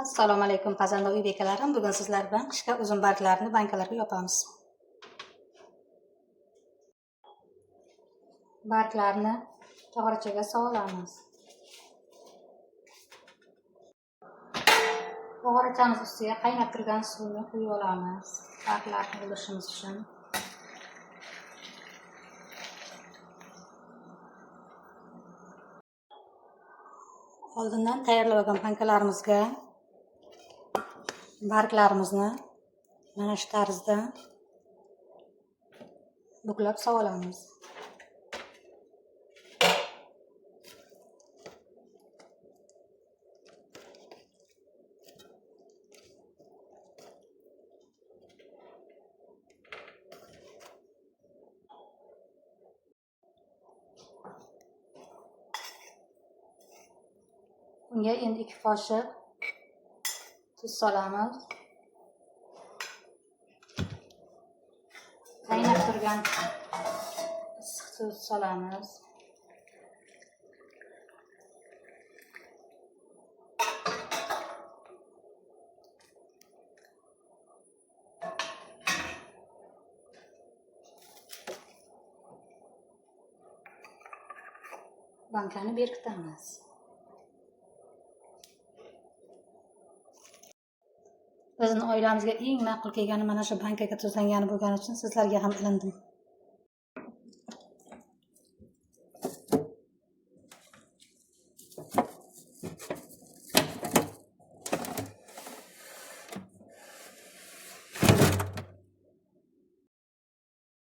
Assalomu alaykum pazanda uy bekalarim. Bugun sizlar bilan qishga uzum barglarini bankalarga yopamiz. Barglarni tog'orachaga solamiz. Tog'orachamiz ustiga qaynab turgan suvni quyib olamiz. Barglarni o'ldirishimiz uchun. Oldindan tayyorlab olgan bankalarimizga barglarimizni mana shu tarzda buklab solamiz. Bunga endi 2 qoshiq tuz solamiz. Qaynab turgan issiq tuz solamiz. Bankani berkitamiz. Bizning oilamizga eng ma'qul kelgani mana shu bankaga tuzlangani bo'lgani uchun sizlarga ham ilindim.